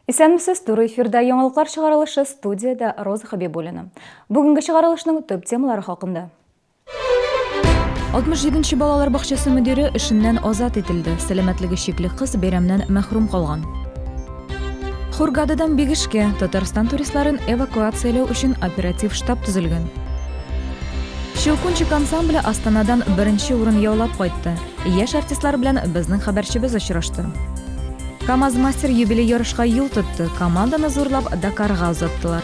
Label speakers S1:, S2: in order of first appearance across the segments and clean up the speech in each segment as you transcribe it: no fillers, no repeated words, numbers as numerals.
S1: Исәнмесез, туры эфирда яңалыклар чыгарылышы студиядә Роза Хабибуллина. Бүгенге чыгарылышның төп темалары хакында. 67 нче балалар бакчасы мөдире эшеннән азат ителде. Сәламәтлеге чикле кыз бәйрәмнән мәхрүм калган. Хургададан Бигешкә Татарстан туристларын эвакуацияләү өчен оператив штаб төзелгән. Щелкунчик ансамбле Астанадан беренче урын яулап кайтты. Яшь артистлар белән безнең хәбәрчебез очрашты. КАМАЗ-мастер юбилей ярышка юл тотты, команданы зурлап Дакарга озаттылар.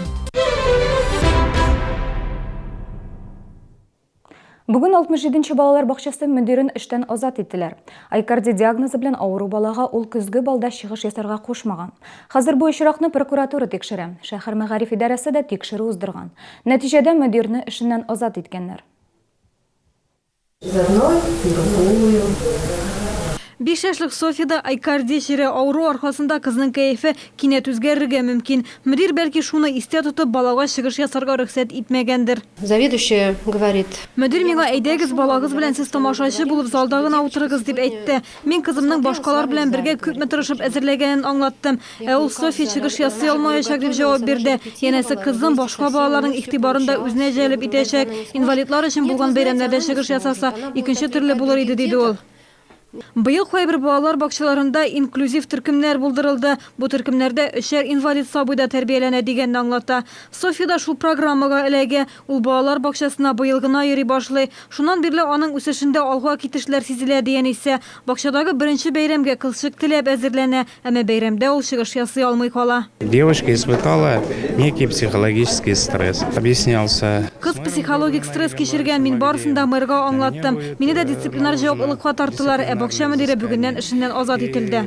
S1: Бүген 67 нче балалар бакчасы мөдирен эштән азат иттеләр. Айкарди диагнозы белән авыру балага ул көзге балда чыгыш ясарга кушмаган. Хәзер бу очракны прокуратура тикшерә. Шәһәр мәгариф идарәсе дә тикшерү уздырган. Нәтиҗәдә мөдирне эшеннән азат иткәннәр.
S2: Из одной в другую.
S3: Биш яшьлек Софьяда Айкарди чире авыру аркасында кызның кәефе кинәт үзгәрергә мөмкин. Мөдир, бәлки, шуны истә тотып, балага чыгыш ясарга рөхсәт итмәгәндер.
S2: Заведующая говорит.
S3: Мөдир миңа, әйдәгез, балагыз белән сез тамашачы булып залда гына утырыгыз, дип әйтте. Мин кызымның башкалар белән бергә күпме тырышып әзерләгәнен аңлаттым. Ә ул Софья чыгыш ясый алмаячак, дип җавап бирде. Янәсе, кызым башка балаларның игътибарын да үзенә җәлеп итәчәк. Инвалидлар өчен булган бәйрәмнәрдә чыгыш ясаса, икенче төрле булыр иде, диде ул. Быел кайбер балалар бакчаларында инклюзив төркемнәр булдырылды. Бу төркемнәрдә өчәр инвалид сабый да тәрбияләнә дигәнне аңлата. Софья да шул программага эләгә. Ул балалар бакчасына быел гына йөри башлый. Шуннан бирле аның үсешендә алга китешләр сизелә, ди әнисе. Бакчадагы беренче бәйрәмгә кызчык теләп әзерләнә. Әмма бәйрәмдә ул чыгыш ясый алмый кала.
S4: Девочка испытала некий психологический стресс. Объяснялся.
S3: Кыз психологик стресс кичергән, мин барысын да мэрга аңлаттым. Мине дә дисциплинар җаваплылыкка тарттылар, ә бакча мөдире бүгеннән эшеннән азат ителде.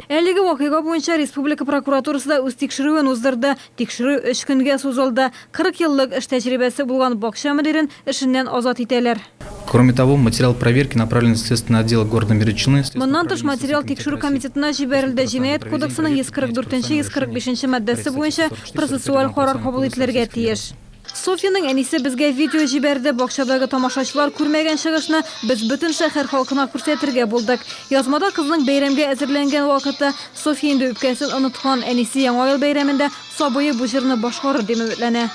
S3: Әлеге вакыйга буенча республика прокуратурасы да үз тикшерүен уздырды. Тикшерү өч көнгә сузылды. 40 еллык эш тәҗрибәсе булган бакча мөдирен эшеннән азат итәләр.
S5: Кроме того, материал проверки направлен в Следственный отдел города Мирочины.
S3: Моннан тыш, материал Тикшерү комитетына җибәрелде, Җинаять кодексының 144 нче, 145 нче маддәсе буенча процессуаль карар кабул ителергә тиеш. Софьяның әнисе безгә видео җибәрде, бакчадагы тамашачылар күрмәгән чыгышны без бөтен шәһәр халкына күрсәтергә булдык. Язмада кызның бәйрәмгә әзерләнгән вакыты. Софья инде үпкәсен оныткан, әнисе Яңа ел бәйрәмендә Сабые бу җырны башкарыр дип өметләнә.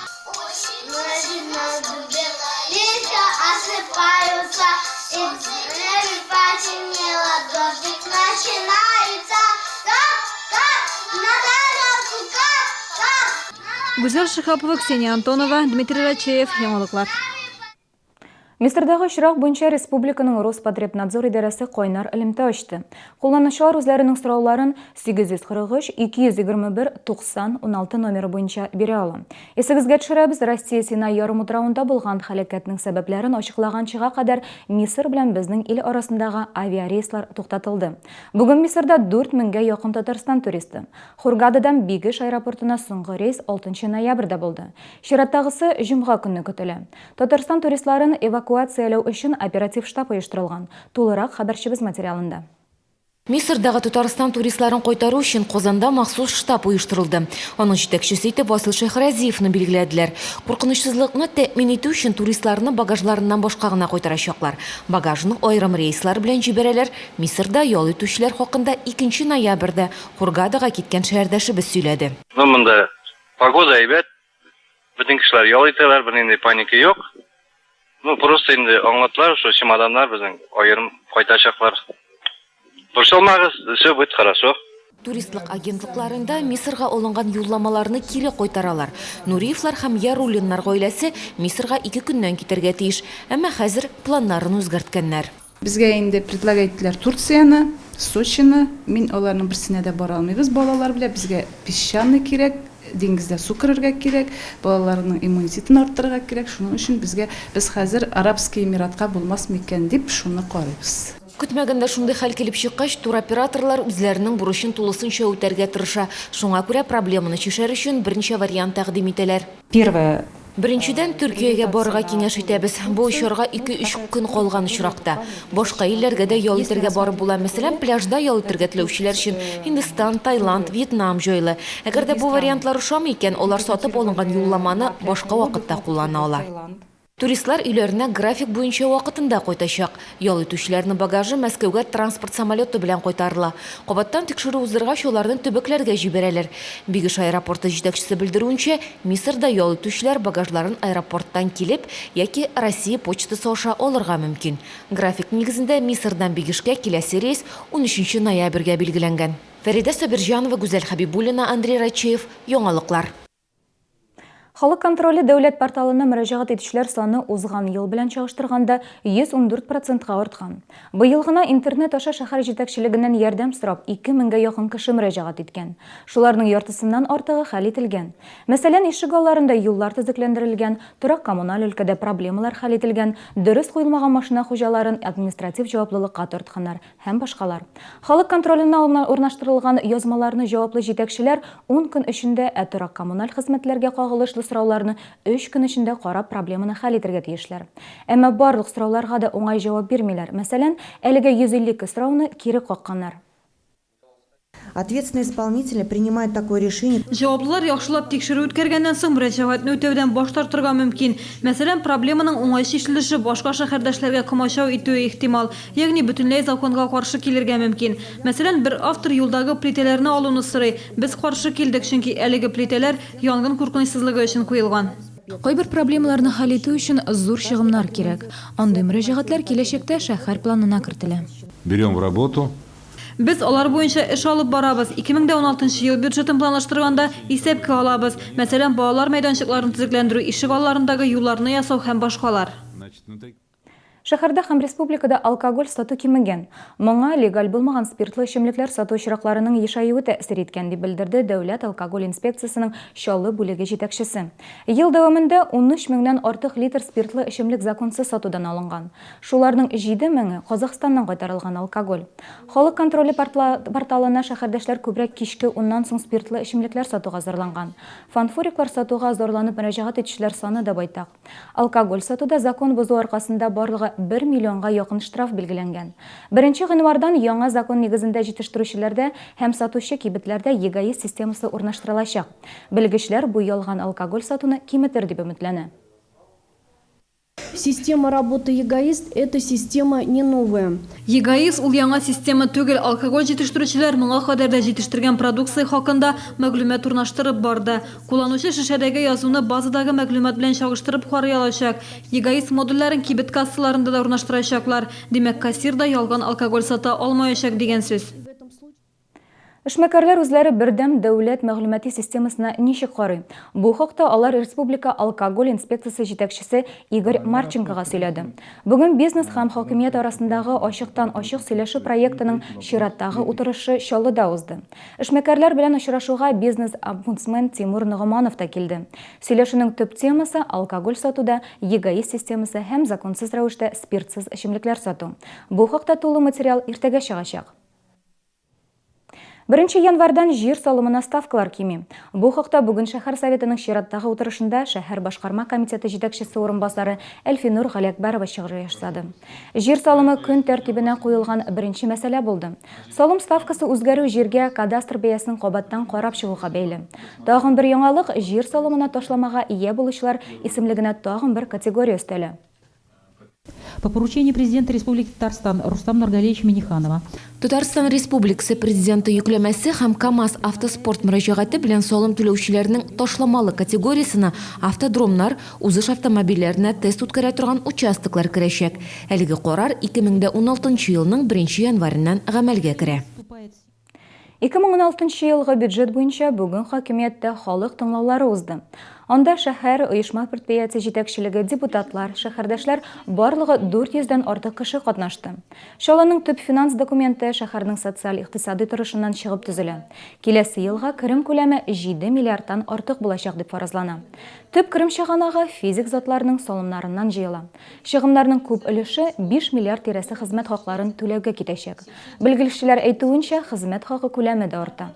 S3: Гүзәл Шиһапова, Ксения Антонова, Дмитрий Рачеев, Яңалыклар.
S1: Мисырдагы очрак буенча республиканың Роспотребнадзор идарәсе кайнар элемтә ачты. Кулланучылар үзләренең сорауларын 843 221 90 16 номеры буенча бирә ала. Исегезгә төшерәбез, Россия Синай ярымутравында булган һәлакәтнең сәбәпләрен ачыклаганчыга кадәр Мисыр белән безнең ил арасындагы авиарейслар туктатылды. Бүген Мисырда 4 меңгә якын Татарстан туристы. Хургададан Бигеш аэропортына соңгы рейс 6 ноябрьдә булды. Чираттагысы җомга көнне көтелә. Татарстан туристларын эвакуацияләү өчен оператив штаб оештырылган. Тулырак хәбәрчебез материалында.
S6: Мисырдагы Татарстан туристларын кайтару өчен Казанда махсус штаб оештырылды. Аның җитәкчесе итеп Васил Шәйхразиевны билгеләделәр. Куркынычсызлыкны тәэмин итү өчен туристларны багажларыннан башка гына кайтарачаклар. Багажны аерым рейслар белән җибәрәләр. Мисырда ял итүчеләр хакында икенче ноябрьдә Хургадага киткән шәһәрдәшебез сөйләде.
S7: Ну, монда погода әйбәт, Бөтен кешеләр ял итәләр, бернинди паника юк. Ну, просто инде аңлаттылар, что чемоданнар безнең аерым кайтачаклар. Борчылмагыз, все будет хорошо.
S6: Туристлык агентлыкларында Мисырга алынган юлламаларны кире кайтаралар. Нуриевлар һәм Яруллиннар гаиләсе Мисырга ике көннән китәргә тиеш. Әмма хәзер планнарын үзгәрткәннәр.
S8: Безгә инде предлагать иттеләр Турцияне, Сочины. Мин аларның берсенә дә бара алмыйбыз балалар белән. Безгә песчаный кирәк, диңгездә су керергә кирәк, балаларның иммунитетын арттырырга кирәк. Шуның өчен безгә, без хәзер Арабский Эмиратка булмас микән дип шуны карыйбыз.
S6: Көтмәгәндә шундый хәл килеп чыккач, туроператорлар үзләренең бурычын тулысынча үтәргә тырыша. Шуңа күрә проблеманы чишәр өчен берничә вариант тәкъдим итәләр.
S9: Первое.
S6: Беренчедән, Төркиягә барырга киңәш итәбез. Бу очарга ике-өч көн калган очракта. Башка илләргә дә ял итәргә барып була. Мәсәлән, пляжда ял итәргә теләүчеләр өчен Һиндстан, Таиланд, Вьетнам җайлы. Әгәр дә бу вариантлар ошамый икән, алар сатып алынган юлламаны башка вакытта куллана ала. Туристлар өйләренә график буенча вакытында кайтачак. Ял итүчеләрнең багажы Мәскәүгә транспорт самолеты белән кайтарыла. Кабаттан тикшерү уздыргач, аларны төбәкләргә җибәрәләр. Бигеш аэропорты җитәкчесе белдерүенчә, Мисырда ял итүчеләр багажларын аэропорттан килеп яки Россия почтасы аша алырга мөмкин. График нигезендә Мисырдан Бигешкә киләсе рейс унөченче ноябрьгә билгеләнгән. Фәридә Сабирҗанова, Гүзәл Хәбибуллина, Андрей Рачеев, Яңалыклар.
S1: Халык контроле дәүләт порталына мөрәҗәгать итүчеләр саны узган ел белән чагыштырганда 114 процентка арткан. Быел гына интернет аша шәһәр җитәкчелегеннән ярдәм сорап 2 меңгә якын кеше мөрәҗәгать иткән. Шуларның яртысыннан артыгы хәл ителгән. Мәсәлән, ишегалларында юллар төзекләндерелгән, торак-коммуналь өлкәдә проблемалар хәл ителгән, дөрес куелмаган машина хуҗаларын административ җаваплылыкка тартканнар Һәм башкалар. Халык контроленә урнаштырылган язмаларны җаваплы җитәкчеләр ун көн эчендә, ә торак-коммуналь хезмәтләргә кагылышлы сорауларны өч көн эчендә карап проблеманы хәл итәргә тиешләр. Әмма барлык сорауларга да уңай җавап бирмиләр. Мәсәлән, әлегә 152 сорауны кире какканнар.
S9: Ответственные исполнители принимают такое решение.
S3: Җаваплылар яхшылап тикшерү үткәргәннән соң мөрәҗәгатьне үтәүдән баш тартырга мөмкин. Мәсәлән, проблеманың уңай чишелеше башка шәһәрдәшләргә комачау итүе ихтимал, ягъни бөтенләй законга каршы килергә мөмкин. Мәсәлән, бер автор юлдагы плитәләрне алуны сорый. Без каршы килдек, чөнки әлеге плитәләр янгын куркынычсызлыгы өчен куелган.
S1: Кайбер проблемаларны хәл итү өчен зур чыгымнар кирәк. Андый мөрәҗәгатьләр киләчәктә шәһәр планына кертелә.
S10: Берем в работу.
S3: Без алар буенча эш алып барабыз. 2016 нчы ел бюджетын планлаштырганда исәпкә алабыз. Мәсәлән, балалар мәйданчыкларын төзекләндерү, ишек алларындагы юлларны ясау һәм башкалар.
S1: Шәһәрдә һәм республикада алкоголь сату кимегән. Моңа легаль булмаган спиртлы эчемлекләр сату очракларының ешаюы тәэсир иткән, дип белдерде Дәүләт алкоголь инспекциясенең Чаллы бүлеге җитәкчесе. Ел дәвамында 13 меңнән артык литр спиртлы эчемлек законсыз сатудан алынган. Шуларның җиде меңе, Казахстаннан кайтарылган алкоголь. Халык контроле порталына шәһәрдәшләр күбрәк кичке уннан соң спиртлы эчемлекләр сатуга зарланган. Фанфуриклар сатуга зарланып мөрәҗәгать итүчеләр саны да байтак. Алкоголь сатуда закон бозу аркасында барлыгы бер миллионга якын штраф билгеләнгән. Беренче гыйнвардан яңа закон нигезендә җитештерүчеләрдә һәм сатучы кибетләрдә ЕГАИС системасы урнаштырылачак. Белгечләр бу ялган алкоголь сатуны киметер дип өметләнә.
S11: Система работы ЕГАИС, эта система не новая.
S3: ЕГАИС ул яңа система түгел, алкоголь җитештерүчеләр моңа кадәр дә җитештергән продукция хакында мәгълүмат урнаштырып барды. Кулланучы шешәдәге язуны базадагы мәгълүмат белән чагыштырып карый алачак. ЕГАИС модульләрен кибет кассаларында да урнаштырачаклар. Димәк, кассир да ялган алкоголь сата алмаячак дигән сүз.
S1: Эшмәкәрләр үзләре бердәм дәүләт мәгълүмати системасына ничек карый? Бу хакта алар республика алкоголь инспекциясе җитәкчесе Игорь Марченкога сөйләде. Бүген бизнес һәм хакимият арасындагы ачыктан-ачык сөйләшү проектының чираттагы утырышы Чаллыда узды. Эшмәкәрләр белән очрашуга бизнес-омбудсмен Тимур Ногоманов та килде. Сөйләшүнең төп темасы, алкоголь сатуда ЕГАИС системасы һәм законсыз рәвештә спиртсыз эчемлекләр сату. Бу хакта тулы материал иртәгә чыгачак. Беренче январьдан җир салымына ставкалар кими. Бу хакта бүген шәһәр Советының чираттагы утырышында шәһәр башкарма комитеты җитәкчесе урынбасары Әлфинур Галиәкбәрова чыгыш ясады. Җир салымы көн тәртибенә куелган беренче мәсьәлә булды. Салым ставкасы үзгәрү җиргә кадастр бәясен кабаттан карап чыгуга бәйле. Тагын бер яңалык, җир салымына ташламага ия булучылар исемлегенә тагын бер категория өстәлә.
S12: По поручению Президента Республики Татарстан Рустам Нургалиевича Минниханова.
S6: Татарстан Республикасы Президенты йөкләмәсе һәм КАМАЗ автоспорт мөрәҗәгате белән салым түләүчеләрнең ташламалы категориясенә автодромнар, узыш автомобильләренә тест үткәрә торган участоклар керәчәк. Әлеге карар 2016 елның беренче январеннән гамәлгә керә.
S1: 2016 нчы елгы бюджет буенча бүген хакимияттә халык тыңлаулары узды. Анда шәһәр, оешма-предприятие җитәкчелеге, депутатлар, шәһәрдәшләр, барлыгы 400 дән артык кеше катнашты. Чаллының төп финанс документы шәһәрнең социаль-икътисадый торышыннан чыгып төзелә. Киләсе елга керем күләме 7 миллиардтан артык булачак дип фаразлана. Төп керем чыганагы физик затларның салымнарыннан җыела. Чыгымнарның күп өлеше 5 миллиард тирәсе хезмәт хакларын түләүгә китәчәк. Белгеччеләр әйтүенчә, хезмәт хакы күләме дә арта.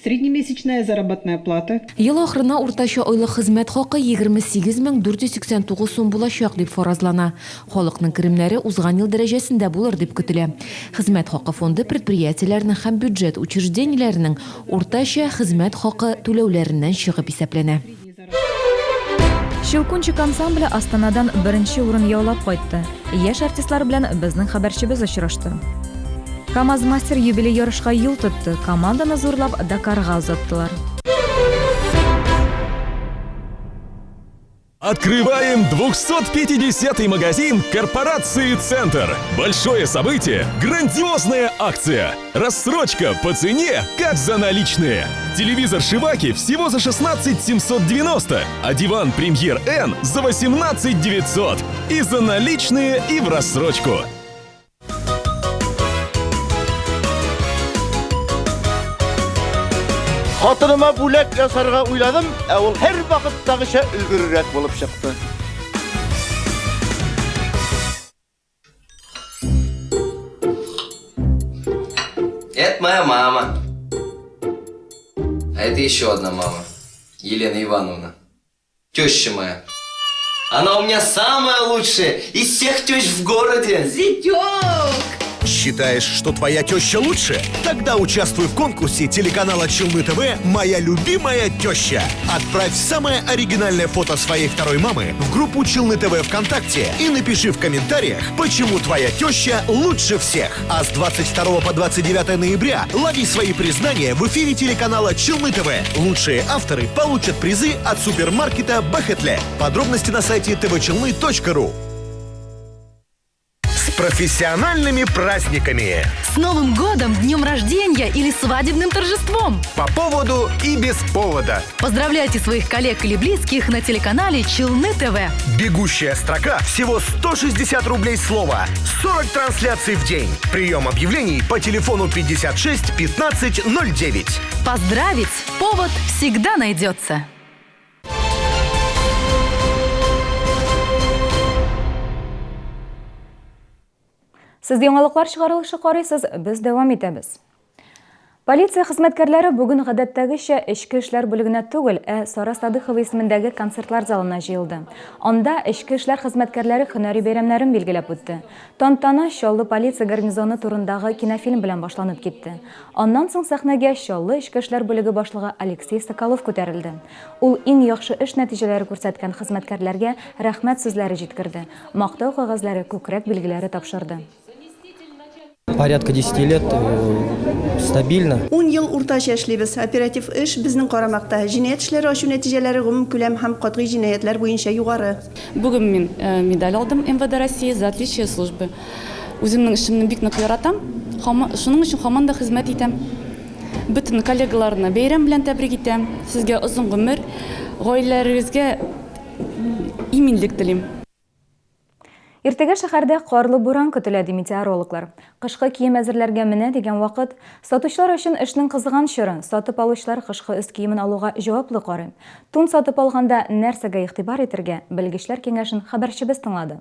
S13: Среднемесячная заработная плата.
S6: Ел ахырына уртача айлык хезмәт хакы 28 мең 489 сум булачак дип фаразлана. Халыкның керемнәре узган ел дәрәҗәсендә булыр дип көтелә. Хезмәт хакы фонды предприятиеләрнең һәм бюджет учреждениеләренең уртача хезмәт хакы түләүләреннән чыгып исәпләнә.
S1: Щелкунчик ансамбле Астанадан беренче урын яулап кайтты. Яшь артистлар белән безнең хәбәрчебез очрашты. КАМАЗ-мастер юбилей ярышка юл тотты, команданы зурлап Дакарга озаттылар.
S10: Открываем 250-й магазин корпорации «Центр». Большое событие, грандиозная акция. Рассрочка по цене, как за наличные. Телевизор «Шиваки» всего за 16 790, а диван «Премьер Н» за 18 900. И за наличные, и в рассрочку.
S13: Хатыныма бүләк ясарга уйладым, ә ул һәрвакыттагыча өлгеррәк булып чыкты.
S14: Это моя мама. А это еще одна мама, Елена Ивановна. Теща моя. Она у меня самая лучшая из всех тещ в городе.
S15: Зятек!
S16: Считаешь, что твоя теща лучше? Тогда участвуй в конкурсе телеканала Челны ТВ «Моя любимая теща». Отправь самое оригинальное фото своей второй мамы в группу Челны ТВ ВКонтакте и напиши в комментариях, почему твоя теща лучше всех. А с 22 по 29 ноября лови свои признания в эфире телеканала Челны ТВ. Лучшие авторы получат призы от супермаркета Бахетле. Подробности на сайте tvchelny.ru. С профессиональными праздниками!
S17: С Новым годом, днем рождения или свадебным торжеством!
S16: По поводу и без повода.
S17: Поздравляйте своих коллег или близких на телеканале Челны ТВ.
S16: Бегущая строка всего 160 рублей слово. 40 трансляций в день. Прием объявлений по телефону 56 15 09.
S17: Поздравить повод всегда найдется.
S1: Сез яңалыклар чыгарылышы карыйсыз, без дәвам итәбез. Полиция хезмәткәрләре бүген гадәттәгечә эчке эшләр бүлегенә түгел, ә Сара Садыхова исемендәге концертлар залына җыелды. Анда эчке эшләр хезмәткәрләре һөнәри бәйрәмнәрен билгеләп үтте. Тантана Чаллы полиция гарнизоны турындагы кинофильм белән башланып китте. Аннан соң сәхнәгә Чаллы эчке эшләр бүлеге башлыгы Алексей Соколов күтәрелде. Ул иң яхшы эш нәтиҗәләре күрсәткән хезмәткәрләргә рәхмәт сүзләре җиткерде, мактау кәгазьләре, күкрәк билгеләре тапшырды.
S18: Порядка 10 лет э, стабильно.
S19: Ун ел уртача эшлибез. Оператив эш безнең карамакта. Җинаять эшләре ачу нәтиҗәләре гомумкүләм һәм катгый җинаятьләр буенча югары.
S20: Бүген мин э, медаль алдым МВД России за отличие службы. Үземнең эшемне бик нык яратам. Шуның өчен һаман да хезмәт итәм. Бөтен коллегаларны бәйрәм белән тәбрик итәм. Сезгә озын гомер, гаиләләрегезгә иминлек телим.
S1: Иртәгә шәһәрдә карлы буран көтелә, ди метеорологлар. Кышкы кием әзерләргә менә дигән вакыт. Сатучылар өчен эшнең кызган чоры. Сатып алучылар кышкы өс киемен алуга җаваплы карый. Тун сатып алганда нәрсәгә игътибар итергә, белгечләр киңәшен хәбәрчебез тыңлады.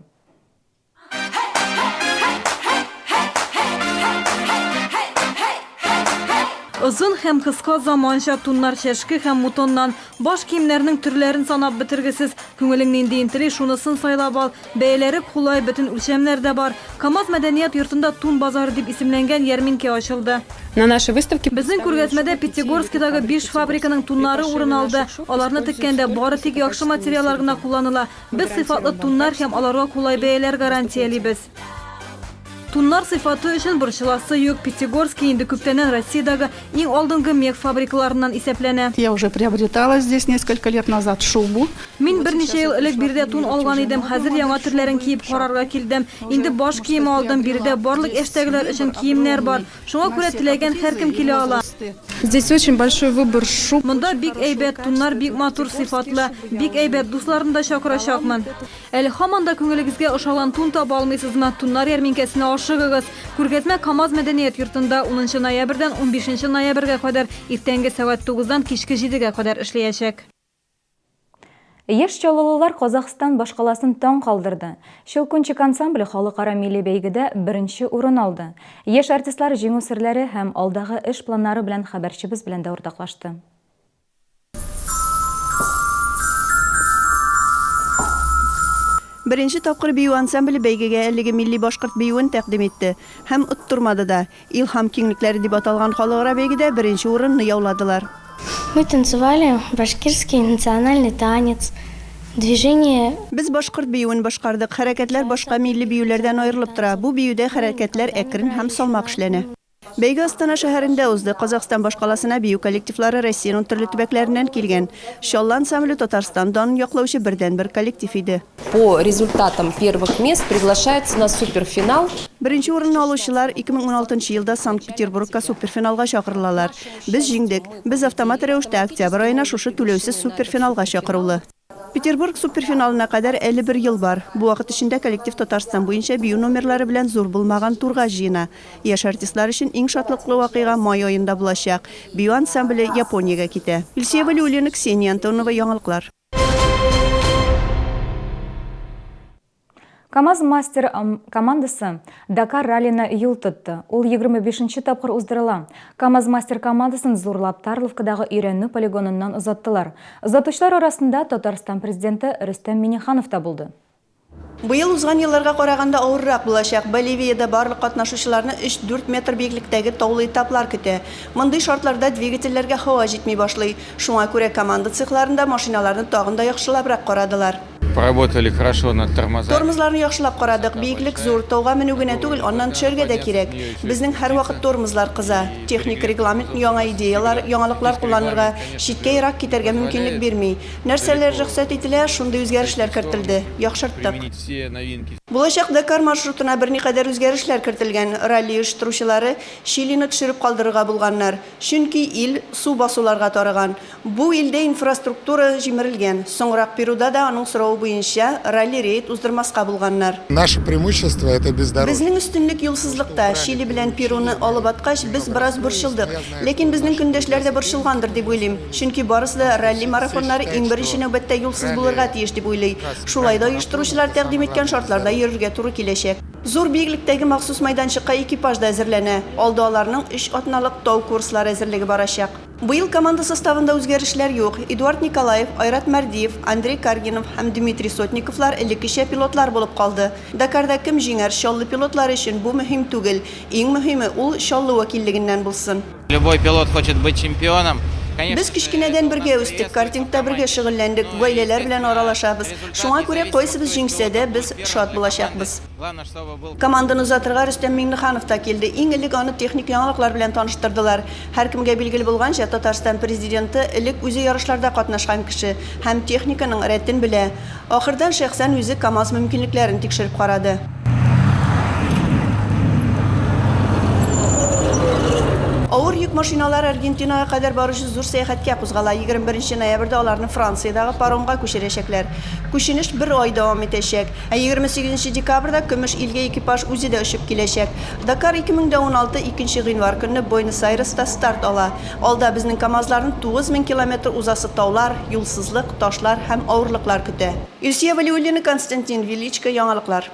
S3: Озын һәм кыска заманча туннар чәшке һәм мутоннан. Баш киемнәрнең төрләрен санап бетергесез. Күңелең ниндиен тели, шунысын сайлап ал. Бәяләре кулай, бөтен үлчәмнәр дә бар. КАМАЗ мәдәният йортында Тун базары дип исемләнгән ярминкә ачылды.
S20: На нашей выставке
S3: Безнең күргәзмәдә Пятигорскидагы биш фабриканың туннары урын алды. Аларны теккәндә бары тик яхшы материаллар гына кулланыла. Без сыйфатлы туннар һәм аларга кулай бәяләр гарантиялибез. Туннар сыйфаты өчен борчыласы юк. Пятигорский инде күптәннән Россиядәге иң алдынгы мех фабрикаларыннан исәпләнә.
S8: Я уже приобретала здесь несколько лет назад шубу.
S3: Мин берничә ел элек биредә тун алган идем. Хәзер яңа төрләрен киеп карарга килдем. Инде баш киеме алдым. Биредә барлык яшьтәгеләр өчен киемнәр бар. Шуңа күрә теләгән һәркем килә ала.
S8: Здесь очень большой выбор шуб.
S3: Монда бик әйбәт, туннар бик матур, сыйфатлы. Бик әйбәт, дусларны да чакырачакмын. Әле һаман да күңелегезгә ошаган тун таба алмыйсызмы? Туннар ярминкәсенә ашыгыгыз. Күргәзмә КАМАЗ мәдәният йортында 10 ноябрьдән 15 ноябрьгә кадәр иртәнге сәгать 9-дан кичке 7-гә кадәр эшләячәк.
S1: Яшь чаллылылар Казахстан башкаласын таң калдырды. Щелкунчик ансамбле халыкара милли бәйгедә беренче урын алды. Яшь артистлар җиңү серләре һәм алдагы эш планнары белән хәбәрчебез белән дә уртаклашты.
S19: Беренче тапкыр бию ансамбле бәйгегә әлеге милли башкорт биюен тәкъдим итте. Һәм оттырмады да. Илһам киңлекләре дип аталган халыкара бәйгедә беренче урынны яуладылар.
S21: Мы танцевали башкирский национальный танец.
S15: Движение.
S19: Без башкорт биюен башкардык. Хәрәкәтләр башка милли биюләрдән аерылып тора. Бу биюдә хәрәкәтләр әкрен һәм салмак эшләнә. Бәйге Астана шәһәрендә узды. Казахстан башкаласына бию коллективлары Россиянең төрле төбәкләреннән килгән. Чаллы ансамбле Татарстан данын яклаучы бердәнбер коллектив иде.
S21: По результатам первых мест приглашаются на суперфинал.
S19: Беренче урынны алучылар 2016 елда Санкт-Петербургка суперфиналга чакырылалар. Без җиңдек. Без автомат рәвештә октябрь аена шушы түләүсез суперфиналга чакырулы. Петербург суперфиналына кадәр әле бер ел бар. Бу вакыт эчендә коллектив Татарстан буенча бию номерлары белән зур булмаган турга җыена. Яшь артистлар өчен иң шатлыклы вакыйга май аенда булачак, бию ансамбле Япониягә китә. Илсөя Вәлиуллина, Ксения Антонова, Яңалыклар.
S1: КАМАЗ-Мастер командасы Дакар раллина юл тотты. Ул 25 нче тапкыр уздырыла. КАМАЗ-Мастер командасын зурлап Тарловкадагы өйрәнү полигоныннан озаттылар. Озатучылар арасында Татарстан Президенты Рөстәм Миңнеханов та булды.
S19: Быел узган елларга караганда авыррак булачак. Боливиядә барлык катнашучыларны өч-дүрт метр биеклектәге таулы этаплар көтә. Мондый шартларда двигательләргә һава җитми башлый. Шуңа күрә команда цехларында машиналарны тагын да яхшылабрак карадылар.
S22: Поработали хорошо над тормозами.
S19: Тормозларны яхшылап карадык. Биеклек зур, тауга менү генә түгел, аннан төшәргә дә кирәк. Безнең һәрвакыт тормозлар кыза. Техник регламент яңа идеялар, яңалыклар кулланырга, читкә ерак китәргә мөмкинлек бирми. Нәрсәләр рөхсәт ителә, шундый үзгәрешләр кертелде. Яхшырттык. Булачак Дакар маршрутына берникадәр үзгәрешләр кертелгән. Ралли оештыручылары Чилины төшереп калдырырга булганнар. Чөнки ил су басуларга тарыган. Бу илдә инфраструктура җимерелгән. Соңрак Перуда да аның соравы буенча ралли-рейд уздырмаска булганнар.
S23: Наше преимущество, это бездорожье.
S19: Безнең өстенлек юлсызлыкта. Чили белән Перуны алып аткач, без бераз борчылдык. Ләкин безнең көндәшләр дә борчылгандыр дип уйлыйм. Чөнки барысы да ралли-марафоннары иң беренче нәүбәттә юлсыз булырга тиеш дип уйлый. Шулай да оештыручылар тәкъдим иткән шартларда йөрергә туры киләчәк. Зур биеклектәге махсус майданчыкка экипаж да әзерләнә. Алда аларның өч атналык тау курслары әзерлеге барачак. Быел команда составында үзгәрешләр юк. Эдуард Николаев, Айрат Мәрдиев, Андрей Каргинов һәм Дмитрий Сотниковлар элеккечә пилотлар булып калды. Дакарда кем җиңәр, Чаллы пилотлары өчен бу мөһим түгел. Иң мөһиме, ул Чаллы вәкиллегеннән булсын.
S22: Любой пилот хочет быть чемпионом. Конечно
S19: Без кечкенәдән бергә үстек, картингта бергә шөгыльләндек, гаиләләр белән аралашабыз. Шуңа күрә кайсыбыз җиңсә дә, без шат булачакбыз. Команданы озатырга Рөстәм Миңнеханов та килде. Иң элек аны техник яңалыклар белән таныштырдылар. Һәркемгә билгеле булганча, Татарстан Президенты элек үзе ярышларда катнашкан кеше һәм техниканың рәтен белә. Ахырдан шәхсән үзе КАМАЗ мөмкинлекләрен тикшереп карады. Авыр йөк машиналары Аргентинага кадәр баручы зур сәяхәткә кузгала. 21 нче ноябрьдә аларны Франциядагы паромга күчерәчәкләр. Күченеш бер ай дәвам итәчәк. Ә 28 нче декабрьдә көмеш илгә экипаж үзе дә очып киләчәк. Дакар 2016 икенче гыйнвар көнне Буэнос-Айреста старт ала. Алда безнең КАМАЗларны 9000 километр узасы таулар, юлсызлык, ташлар һәм авырлыклар көтә. Илсөя Вәлиуллина, Константин Величко, Яңалыклар.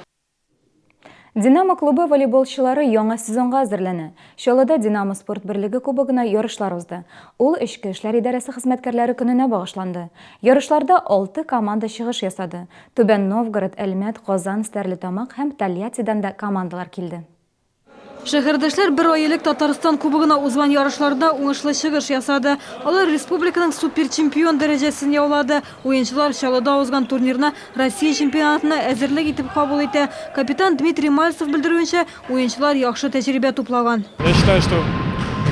S1: Динамо клубы волейболчылары яңа сезонга әзерләнә. Чаллыда Динамо спорт берлеге кубогына ярышлар узды. Ул Эчке эшләр идарәсе хезмәткәрләре көненә багышланды. Ярышларда алты команда чыгыш ясады. Түбән Новгород, Әлмәт, Казан, Стәрлетамак һәм Тольяттидан да командалар килде.
S3: Шәһәрдәшләр бер ай элек Татарстан Кубогына узган ярышларда уңышлы чыгыш ясады. Алар республиканың суперчемпион дәрәҗәсен яулады. Уенчылар Чаллыда узган турнирны Россия чемпионатына әзерлек итеп кабул итә. Капитан Дмитрий Мальцев белдерүенчә, уенчылар яхшы тәҗрибә туплаган.
S24: Я считаю, что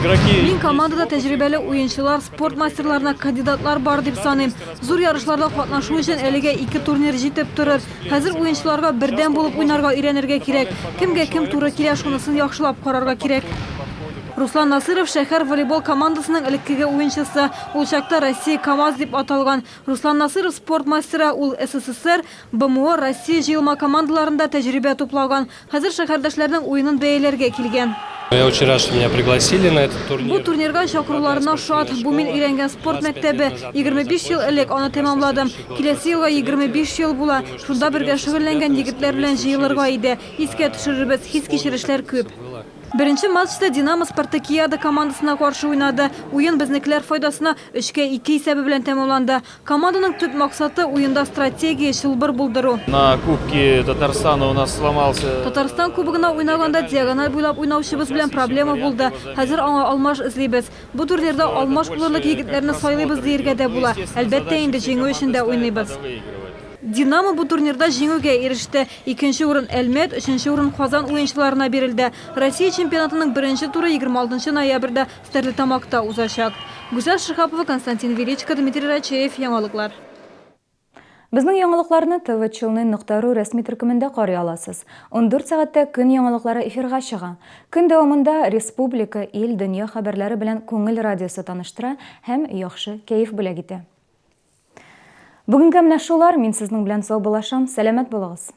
S24: игроки.
S3: Мин командада тәҗрибәле уенчылар, спорт мастерларына кандидатлар бар дип саныйм. Зур ярышларда катнашу өчен әлегә ике турнир җитеп торыр. Хәзер уенчыларга бердәм булып уйнарга өйрәнергә кирәк. Кемгә кем туры килә, шунысын яхшылап карарга кирәк. Руслан Насыйров шәһәр волейбол командасының элеккеге уенчысы. Ул чакта Россия КАМАЗ дип аталган. Руслан Насыйров спорт мастеры, ул СССР, БМО, Россия җыелма командаларында тәҗрибә туплаган. Хәзер шәһәрдәшләрнең уенын бәяләргә килгән.
S24: Я очень рад, что меня пригласили на этот
S3: Бу
S24: турнир.
S3: турнирга чакыруларына шат. Бу мин өйрәнгән спорт мәктәбе. 25 ел элек аны тәмамладым. Киләсе елга 25 ел була. Шунда бергә шөгыльләнгән егетләр белән җыелырга иде. Искә төшерербез, хис-кичерешләр күп. Беренче матчта Динамо Спартакиада командасына каршы уйнады. Уен безнекеләр файдасына өчкә ике исәбе белән тәмамланды. Команданың төп максаты, уенда стратегия, чылбыр булдыру.
S24: На Кубке Татарстана у нас сломался.
S3: Татарстан Кубогына уйнаганда диагональ буйлап уйнаучыбыз белән проблема булды. Хәзер аңа алмаш эзлибез. Бу турнирда алмаш булырлык егетләрне сайлыйбыз диергә дә була. Әлбәттә инде, җиңү өчен дә уйныйбыз. Динамо бу турнирда җиңүгә иреште. Икенче урын Әлмәт, өченче урын Казан уенчыларына бирелде. Россия чемпионатының беренче туры 26 ноябрьдә Стәрлетамакта узачак. Гүзәл Шиһапова, Константин Величко, Дмитрий Рачеев, Яңалыклар.
S1: Безнең яңалыкларны tvchelny нокта ру рәсми төркемендә карый аласыз. 14 сәгатьтә Көн яңалыклары эфирга чыга. Көн дәвамында республика, ил, дөнья хәбәрләре белән Күңел радиосы таныштыра һәм яхшы кәеф бүләк итә. Бүгенгә менә шулар, мин сезнең белән саубуллашам, сәламәт булыгыз!